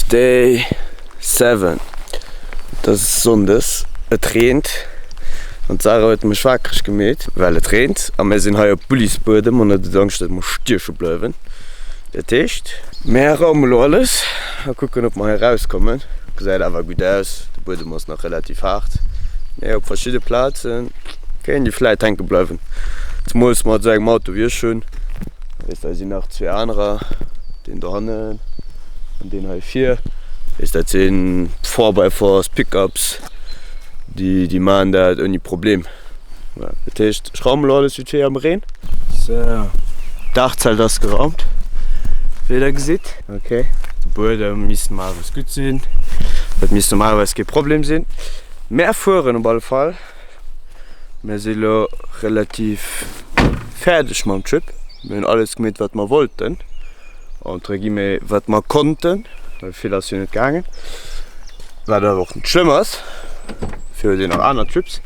Day 7, Et ass Sonndes, et reent an d'Sarah huet mech wakereg gemeet, well et reent a mir sinn hei op Bullisbuedem an huet Angscht, datt mer stieche bleiwen. Dat heescht, mär raume lo alles a kucken, ob mer hei erauskommen. Gesäit awer gutt aus, de Buedem ass nach relativ haart, mee op verschidde Plaze kéint ee vläit hänke bleiwen, zemools mat esou engem Auto wéi ech hunn. Weess hei sinn nach zwee anerer, deen dohannen an deen hei vir. Weess dat sinn Four-by-Fours, Pickups, déi déi maachen dat ouni Problem. Dat heescht ech raume lo alles vite fait am Reen. Sou, d'Daachzelt ass geraumt, wéi der gesitt. Ok, de Buedem misst normalerweis gutt sinn, dat misst normalerweis kee Problem sinn. Mär fueren op alle Fall. Mir si lo relativ fäerdeg mam Trip. Mir hunn alles gemeet wat mer wollten, entre guillemets wat mer konnten, well vill ass jo net gaangen, wat awer och net schlëmm ass, fir huet een nach aner Trips.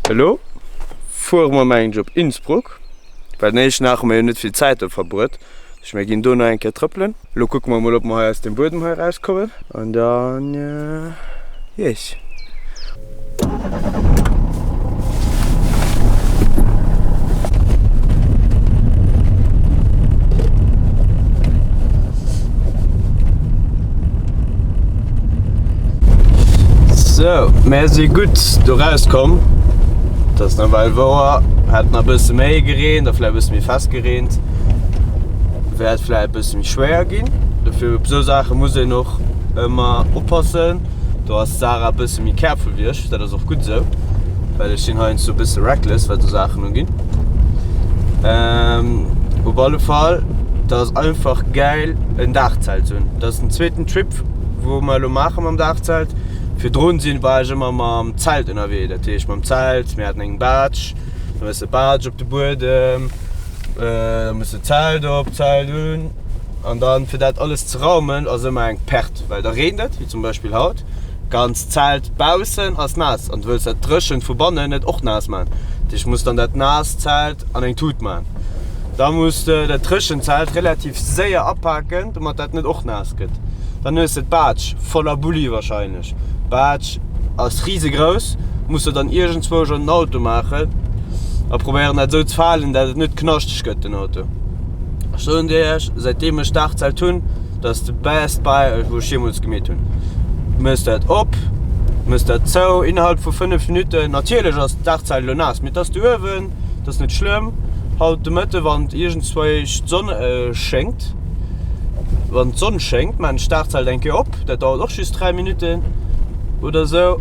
Elo fuere mer mengen ech op Innsbruck, well den éischten Dag hu mer jo net vill Zäit do verbruet. Ech mir ginn do nach eng Kéier trëppelen. Elo kucke mer mol ob mer hei aus dem Buedem hei erauskommen an dann yes. Sou, mär si gutt do rauskomm. Dat ass nawell wouer, hätt nach e bësse méi gereent a vläicht e bësse méi fest gereent. Wäert vläit e bësse méi schwéier ginn. Dofir op esou Saache muss een och ëmmer oppassen. Do ass d'Sarah e bësse méi careful wéi ech. Dat ass och gutt esou, well ech sinn heiansdo e bësse reckless, wat esou Saachen uginn. Op alle Fall, dat ass einfach gäil en Daachzelt ze hunn. Dat ass den zweeten Trip, wou mer elo maache mam Daachzelt. Virdrun sinn, war ech ëmmer mam Zelt ënnerwee. Dat heescht mam Zelt, mir haten eng Baatsch, da hues de d'Baatsch op de Buedem. Da muss de Zelt op, Zelt un an dann fir dat alles ze raumen ass ëmmer eng Perte, well da reent et, wéi zum Beispill haut, d'ganz Zelt baussen ass naass an du wëlls dat dréchent vu bannen net och naass man. Dat heescht, du muss dann dat naasst Zelt an eng Tut man. Da muss de dat dréchent Zelt relativ séier apaken, domat dat net och naass gëtt. Dann hues de d'Baatsch voller Bulli wahrscheinlech. D'Baatsch ass risegrouss, muss de dann iergendzwousch an den Auto maachen a probéieren dat esou ze falen, dat et net knaschteg gëtt den Auto. Ech soen dir iech, säitdeem ech d'Daachzelt hunn, dat ass de best buy wou ech jeemools gemeet hunn. Du méchs dat op, méchs dat zou innerhalb vu 5 Minutten. Natierlech ass d'Daachzelt elo naass, mee et ass du uewen, et ass net schlëmm. Haut de Mëtte wann iergendzwousch d'Sonn schéngt, wann d'Sonn schéngt, maan ech d'Daachzelt eng Kéier op, dat dauert och just 3 Minutten oder esou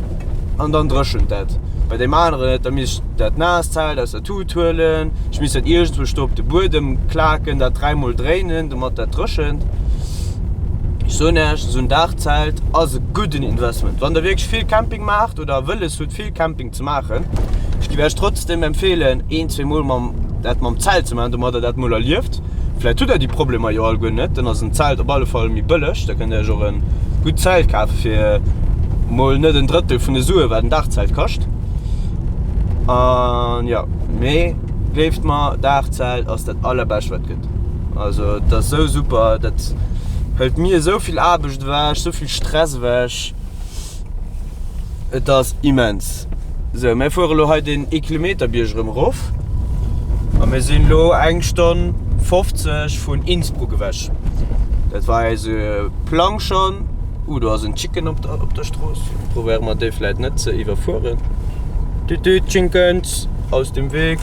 an dann dréchent dat. Bei deem aneren net, da misst ech dat naasst Zelt aus der Tut huelen, ech misst dat iergendwou do op de Buedem klaken, dat dräimol dréinen, domat dat dréchent. Ech soen Iech, esou en Daachzelt ass e gudden Investment. Wann der wierklech vill Camping maacht oder wëlles hutt vill Camping ze maachen, ech géif Iech trotzdem empfeelen een, zweemol mam dat mam Zelt ze maachen, domat der dat mol erlieft. Vläit hutt der déi Problemer jo alleguer net, dann ass en Zelt op alle Fall méi bëlleg. Da kënnt der iech och e gutt Zelt kafe fir mol net en Drëttel vun de Sue wat en Daachzelt kascht. An jo, mee gleeft mer, Daachzelt ass dat allerbescht wat gëtt. Also dat ass esou super, dat hëlt mir esou vill Aarbecht ewech, esou vill Stress ewech. Et ass immens. Sou, mir fuere lo hei den ee Kilometerbierg erëm erof a mir sinn lo eng Stonn 50 vun Innsbruck ewech. Dat war eise Plang schonn. Uh, do ass en Chicken op der, op der Strooss. Probéiere mer déi vläit net ze iwwerfueren. Tüt tüt, Chinkens, aus dem Weg.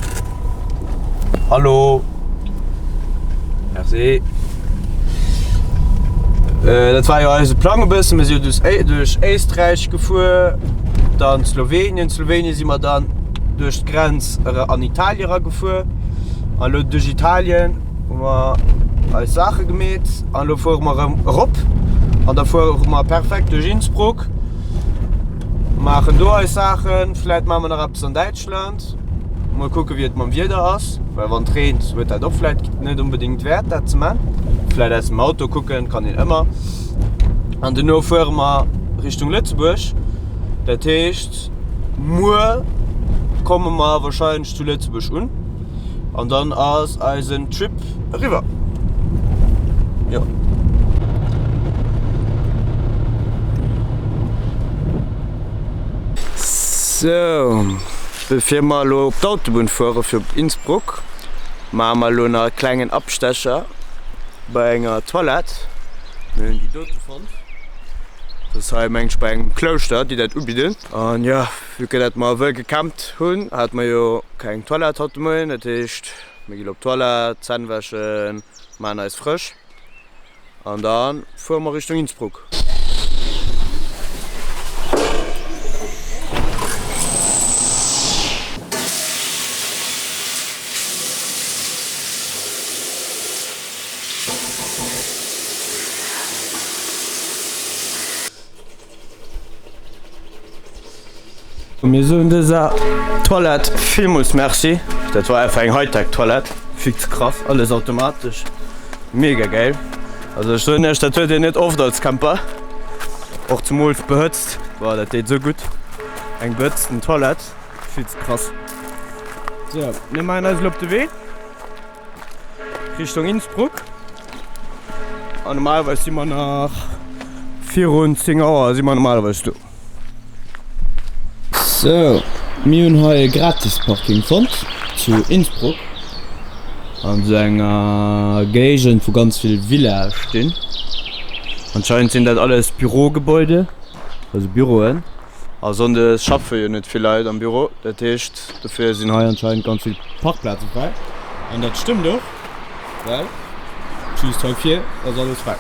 Hallo. Merci. Dat war jo eise Plang e bëssen. Mir si jo duerch Éisträich gefuer, dann Slowenien. Slowenien si mer dann duerch d'Grenz an Italien eragefuer. An elo duerch Italien hu mer eis Saache gemeet an elo fuere mer erëm erop. An da fuere mer perfekt duerch Innsbruck, maachen do eis Saachen. Vläit maache mer nach eppes an Däitschland. Mol kucke wéi et mam Wieder ass, well wann et reent huet dat och vläit net onbedéngt Wäert dat ze man. Vläit aus dem Auto kucken kann een ëmmer. An duerno fuere mer Richtung Lëtzebuerg. Dat heescht muer komme mer wahrscheinlech zu Lëtzebuerg un an dann ass eisen Trip eriwwer. Jo. Sou, bevir mer elo op d'Autobunn fuere fir op Innsbruck, maache mer elo nach e klengen Abstecher bei enger Toilette. Mir hunn déi dote fonnt. Dat ass hei meng ech bei engem Klouschter, déi dat ubidden. An jo, vue que dat mer wëll gecampt hunn, hate mer jo keng Toilette haut de Moien. Dat heescht, mir gi lo op d'Toilette, Zänn wäschen, maachen eis frësch. An da fuere mer Richtung Innsbruck. Mir soen dëser Toilette villmools Merci. Dat war einfach eng Hightech Toilette, vill ze krass, alles automatesch, mega geil. Also ech soen iech, dat huet een net oft als Camper, och zemools behëtzt. Boah, dat deet esou gutt, eng behëtzten Toilette, vill ze krass. Sou, mir maachen eis elo op de Wee Richtung Innsbruck. An normalerweis si mer nach virun 10 Auer si mer normalerweis do. Sou, mir hunn hei e gratis Parking fonnt zu Innsbruck an esou enger Géigend wou ganz vill Villae stinn. Anscheinend sinn dat alles Bürogebäude, also Büroen. A Sonndes schaffe jo net vill Leit am Büro, dat heescht dofir sinn hei anscheinend ganz vill Parkplaze fräi. An dat stëmmt och, well just hei vir ass alles fräi.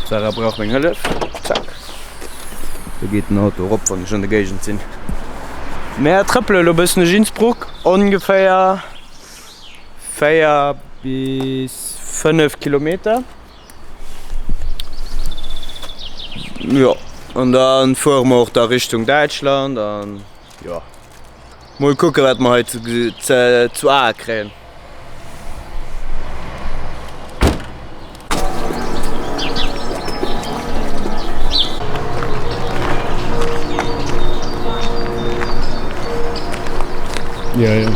D'Sarah brauch meng Hëllef. Zack, do geet den Auto erop, wann ech an der Géigend sinn. Mär trëppele elo e bëssen duerch Innsbruck, ongeféier 4 bis 5 Kilometer. Jo an dann fuere mer och da Richtung Däitschland an jo mol kucke wat mer hei ze zu Ae kréien. Ja, ja.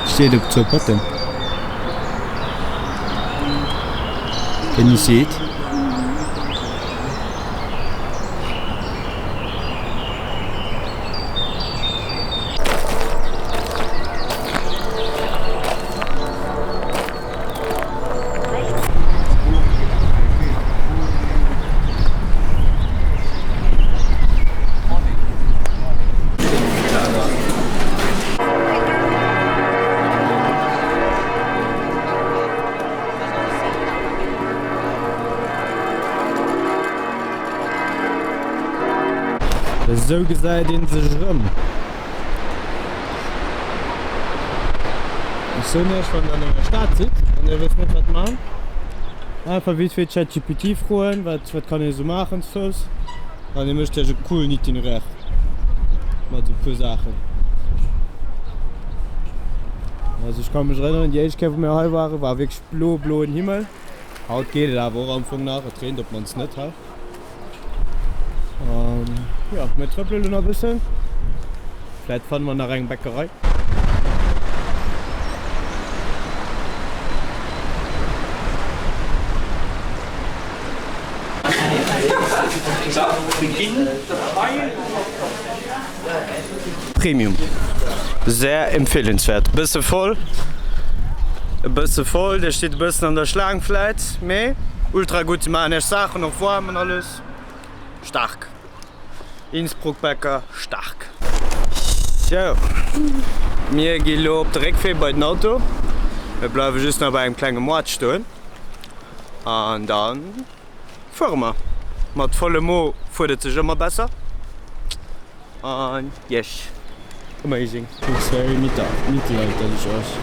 Steet op zwou Patten. Can you see it? Esou gesäit een sech erëm. Ech soen iech, wann der an enger Stad sidd an dir wësst net wat man, einfach vite fait ChatGPT froen, wat wat kann een esou maachen zu Fouss an e mécht iech e coolen Itinéraire mat esou puer Saachen. Also ech ka mech erënneren, déi éischt Kéier wou mir hei waren, war wierklech blo bloen Himmel. Haut geet et awer och am Fong nach, et reent op d'mannst net hei. An jo, mir trëppelen elo nach e bëssen. Vläit fanne mer nach eng Bäckerei. Premium. Sehr empfehlenswert. Bësse voll, e bësse voll, dir steet e bëssen an der Schlaang vläit, mee ultra gutt. Si maachen iech Saachen och waarm an alles. Staark. Innsbruck Bäcker, staark. Sou, mir gi lo op de Réckwee bei den Auto. Mir bleiwe just nach bei engem klenge Moart stoen an dann fuere mer. Mat vollem Mo fuert et sech ëmmer besser. An yes, amazing. Looks very mittelalterlich aus.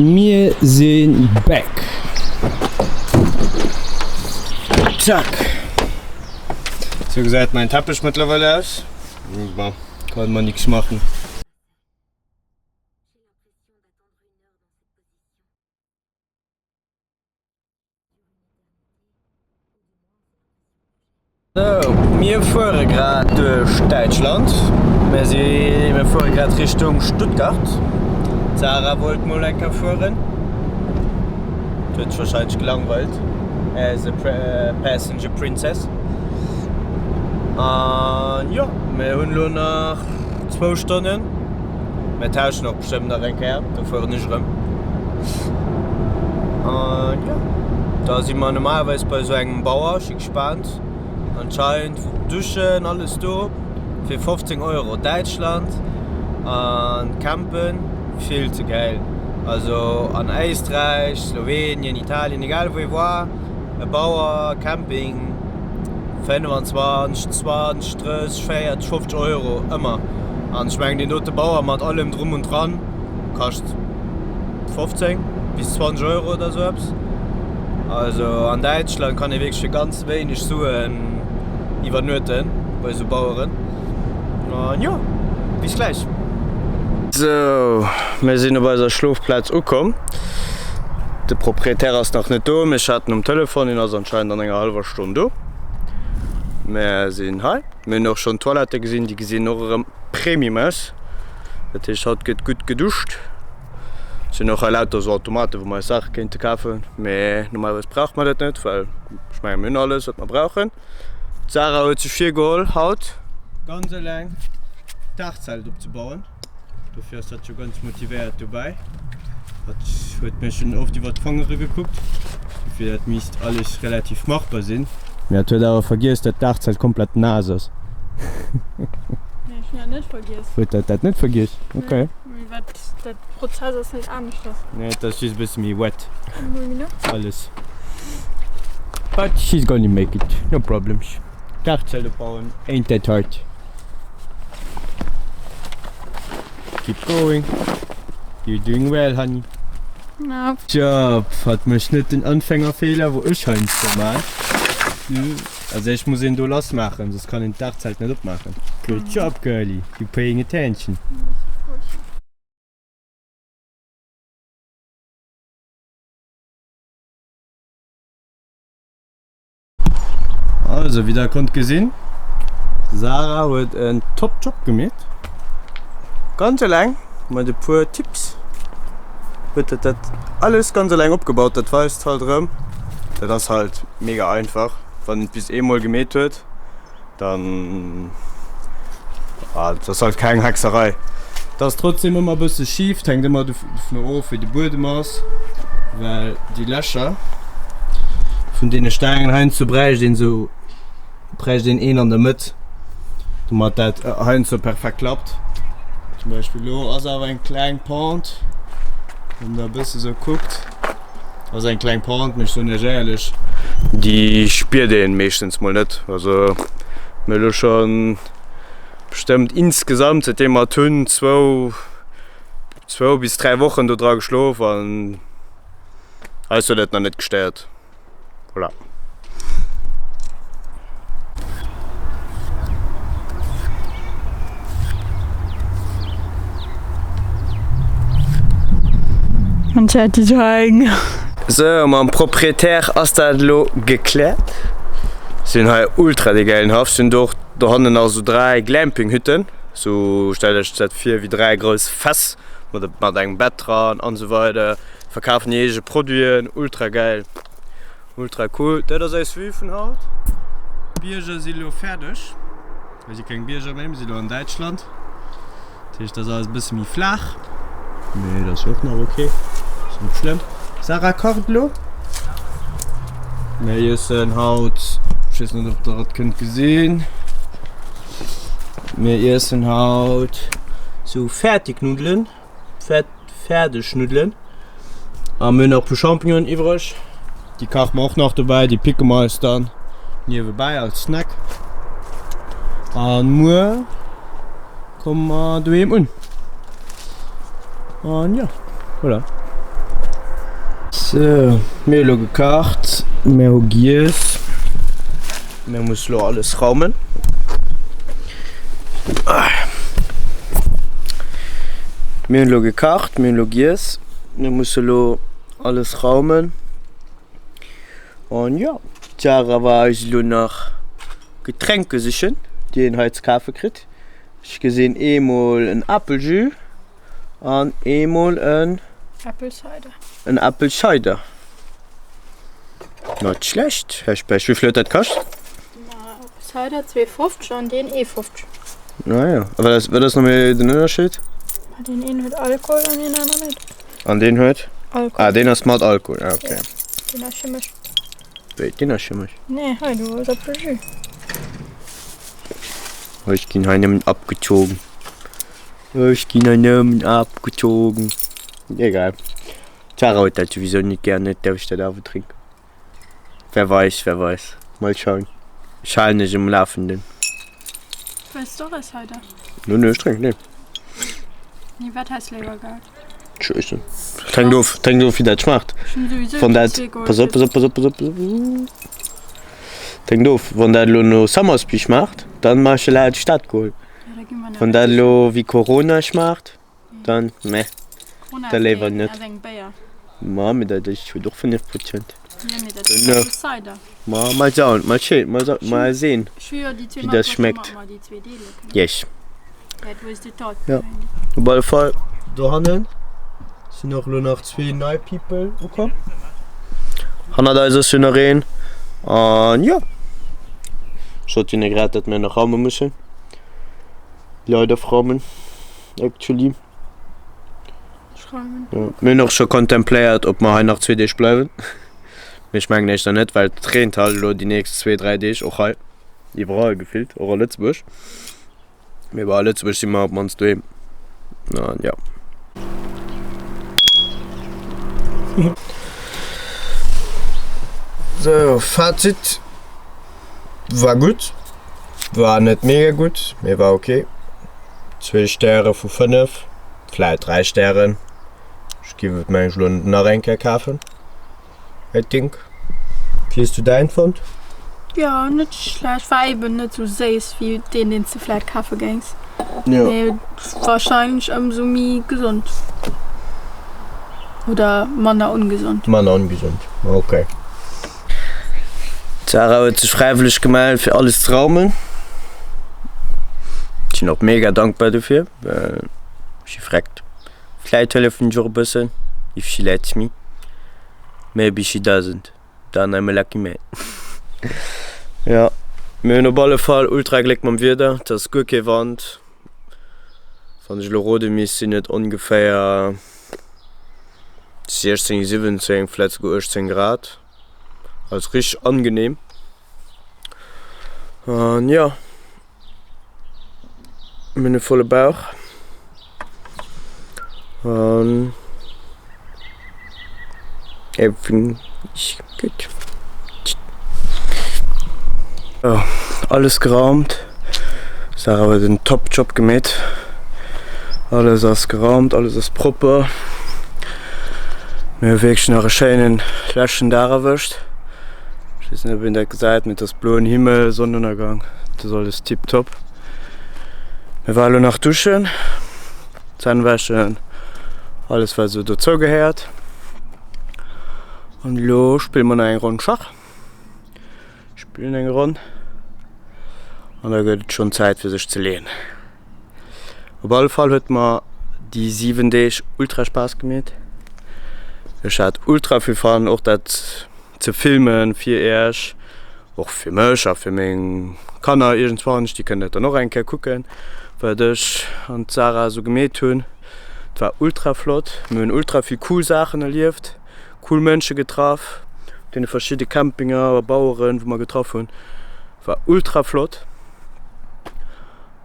Mir sinn back. Zack. Sou gesäit mäin Teppech mëttlerweil aus. Bon, kann man nix machen. Sou, mir fuere grad duerch Däitschland. Mir si, mir fuere grad Richtung Stuttgart. D'Sarah wollt mol eng Kéier fueren. Huet sech wahrscheinlech gelangweilt as a passenger princess. An jo, mir hunn elo nach zwou Stonnen. Mir tauschen och bestëmmt nach eng Kéier, da fueren ech erëm. An jo, da si mer normalerweis bei esou engem Bauer. Ech si gespaant. Anscheinend Duschen, alles do fir 15 Euro. Däitschland an campen, vill ze gäil. Also an Éisträich, Slowenien, Italien, egal wou ee war, e Bauer, Camping, 25, 20, 30, 40, 50 Euro, ëmmer. An ech mengen deen dote Bauer mat allem drum und dran kascht 15 bis 20 Euro oder sou eppes. Also an Däitschland kann ee wierklech fir ganz wéineg Suen iwwernuechten bei sou Baueren. An jo, bis gläich. Sou, mir sinn op eiser Schlofplaz ukomm. De Proprietär ass nach net do, mee ech hat en um Telefon, hien ass anscheinend an enger hallwer Stonn do. Mär sinn hei, mir hunn och schonn d'Toilette gesinn, déi gesinn och erëm premium aus. Dat heescht haut gëtt gutt geduscht. Et sinn och hei lauter esou Automaten, wou mer eis Saache kéinte kafen, mee normalerweis brauche mer dat net, well ech menge mir hunn alles wat mer brauchen. D'Sarah huet sech virgeholl haut ganz eleng d'Daachzelt opzebauen, dofir ass dat jo ganz motivéiert dobäi. Hatt huet mir schonn oft iwwer d'Fangere gekuckt, dofir dat misst alles relativ machbar sinn. Mee hatt huet awer vergiess, dat d'Daachzelt komplett naass ass. Nee, ech hunn dat net vergiess. Huet hatt dat net vergiess? Okay. Mee wat, dat Prozess ass net aneschters. Nee, et ass just e bësse méi wet alles. But she's gonna make it, no problems. Dachzelt opbauen ain't that hard. Keep going, you're doing well, honey. No. Job, hatt mécht net den Anfängerfehler, wou ech heiansdo man. Als éischt muss een do lass maachen, soss kann een d'Dachzelt net opmaachen. Good job girlie, you paying attention. Also wéi der konnt gesinn, d'Sarah huet en top Job gemeet. Ganz eleng mat e puer Tipps huet hat dat alles ganz eleng opgebaut. Dat weist halt erëm, dat ass halt mega einfach wann een et bis eemol gemeet huet, dann ah dat ass halt keng Hexerei. Et ass trotzdem ëmmer e bësse schif, et hänkt ëmmer dovun of wéi de Buedem ass, well déi Lächer vun deene Staangen heiansdo bräicht een esou bräicht een een an der Mëtt, domat dat heiansdo perfekt klappt. Zum Beispill elo ass awer eng kleng Pente, wann der e bësse sou kuckt, ass eng kleng Pente, mee ech soen iech éierlech, déi spiert een meeschtens mol net. Also mir hu elo schonn bestëmmt insgesamt, säitdeem mer et hunn, zwou, zwou bis 3 Wochen do dra geschlof an eis huet et nach net gestéiert. Voilà. Sou, mam Propriétaire ass dat elo gekläert. Si hunn hei ultra dee gäilen Haff. Si hunn do och dohannen nach esou 3 Glamping-Hütten. Sou stellt iech dat vir wéi 3 grouss Fäss mat engem Bett dran an esou weider. Verkafen hir eege Produiten, ultra gäil, ultra cool. Dat ass eis Vue vun haut. D'Bierger si lo fäerdeg, hei si keng Bierger méi, mir si lo an Däitschland. Dat heescht, dat ass alles e bësse méi flaach, mee dat ass jo och nach ok, ass net schlëmm. Sarah kacht elo. Mir iessen haut, ech weess net ob der et kënnt gesinn, mir iessen haut sou Fäertegnuddelen. Fäerdeg Nuddelen. A mir hunn nach e puer Champignonen iwwreg. Déi kache mer och nach dobäi. Déi picke mer eis dann niewebäi als Snack. A muer komme mer doheem un. An jo, voilà. Sou, mir hu lo gekacht, mir hu giess. Mir musse lo alles raumen. Mir hunn elo gekacht, mir hunn elo giess, mir musse lo alles raumen. An jo, d'Sarah war eis elo nach. Getränke sichen, déi een hei ze kafe kritt. Ech gesinn eemol en Apeljus an eemol en. Apple Cider. En Apple Cider. Net schlecht, Här Specht. Wéivill huet dat kascht? Ma Apple Cider 2,50 an deen 1,50. Ah jo. A wat ass, wat ass nach méi den Ënnerscheed? Ma deen een huet Alkohol an deen aner net. An deen huet? Alkohol. Ah, deen ass mat Alkohol. Ah, okay. Ja, deen ass chemesch. Wéi, deen ass chemesch? Nee, hei do ass Appeljus. Ech ginn hei nëmmen abgezogen. Ech ginn hei nëmmen abgezogen. Egal. D'Sarah huet dat souwisou net gär, net däerf ech dat awer drénken. Wer weiß, wer weiß. Mal schauen. Ech halen dech um Lafenden. Wëlls de och e Cider? Nee, nee, ech drénken net. Nee, wat häss léiwer gehat? Ech weess net. Et hänkt of, et hänkt of wéi dat schmaacht. Ech hunn souwisou Wann dat, zwee geholl. pass op, pass op, pass op, pass op, pass op. Et hänkt of, wann dat elo no Summersby schmaacht, dann maache ech elo hätt ech dat geholl. Ja, da gi mer nach Wann dat elo wéi Corona schmaacht, Dann meh, Corona da ass léiwer keng, net. ass eng Béier. Ma mee dat ech huet och 5 Prozent. Jo, mee dat ass Duerno e Cider. ma mal schauen, mal scheen, mal sa mal sehen, Ech hu jo déi zwee wéi das matbruecht, schmeckt. domat mer déi zwee deele kënnen. Yes. Dat wasted thought Ja. behind it. Op alle Fall dohannen sinn och elo nach zwee nei People ukomm. Hannert eis ass jo nach een an jo, sot hinne grad, datt mir nach raume mussen. Leider fraumen. Actually. Schreiwen. Ja. Mir hunn och scho kontempléiert, ob mer hei nach zwee Deeg bleiwen. Mee ech mengen éischter net, well et reent halt elo déi nächst zwee, dräi Deeg och hei. Iwwerall gefillt, och a Lëtzebuerg. Mee bon, a Lëtzebuerg si mer op d'mannst doheem. An jo. Sou, Fazit. War gutt, war net mega gutt, mee war ok. Zwee Stäre vu 5, vläit 3 Stären. Ech giff et mengen ech lo nach eng Kéier kafen, I think. Wéi hues du däin fonnt? Jo, net schlecht. War eben net sou séiss wéi deen deen s de vläit kafe géings. Jo. Mee wahrscheinlech ëmsou méi gesond. Oder manner ongesond. Manner ongesond, ok. D'Sarah huet sech fräiwëlleg gemellt fir alles ze raumen. Ech sinn och mega dankbar dofir, well si freckt. Vläit hëllefen ech och e bëssen, if she lets me, maybe she doesn't, dann I'm a lucky man. Jo, mir hunn op alle Fall ultra Gléck mam Wieder, et ass guer kee Wand. Wann ech elo rode misst, sinn et ongeféier 16, 17, vläit souguer 18 Grad. Also richteg angenehm. An jo, mir hunn e volle Bauch. An everything is good. So, alles geraumt. Sarah huet en top Job gemeet. Alles ass geraumt, alles ass propper. Mir hu wierklech nach e schéinen leschten Dag erwëscht. Ech weess net ob een dat gesäit, mee et ass bloen Himmel, Sonnenënnergang, et ass alles tiptop. Mir waren elo nach duschen, Zänn wäschen, alles wat esou dozou gehéiert. An elo spille mer nach eng Ronn Schach. Spillen eng Ronn an da gëtt et schonn Zäit fir sech ze leeën. Op alle Fall huet mer déi 7 Deeg ultra Spaass gemeet. Ech hat ultra vill Fun och dat ze filmen fir iech, och fir mech a fir meng Kanner iergendswann, déi kënnen dat dann och eng Kéier kucken, wat ech an d'Sarah esou gemeet hunn. Et war ultra flott, mir hunn ultra vill cool Saachen erlieft. Cool Mënsche getraff, op deene verschidde Campinger a Baueren wou mer getraff hunn. War ultra flott.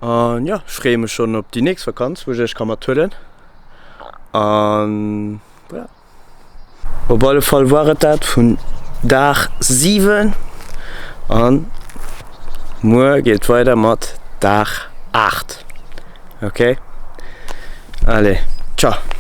An jo, ech freeë mech schonn op déi nächst Vakanz wou ech iech ka mathuelen. An voilà. Op alle Fall war et dat vun Dag 7 an muer geet et weider mat Dag 8. Ok, allez, ciao.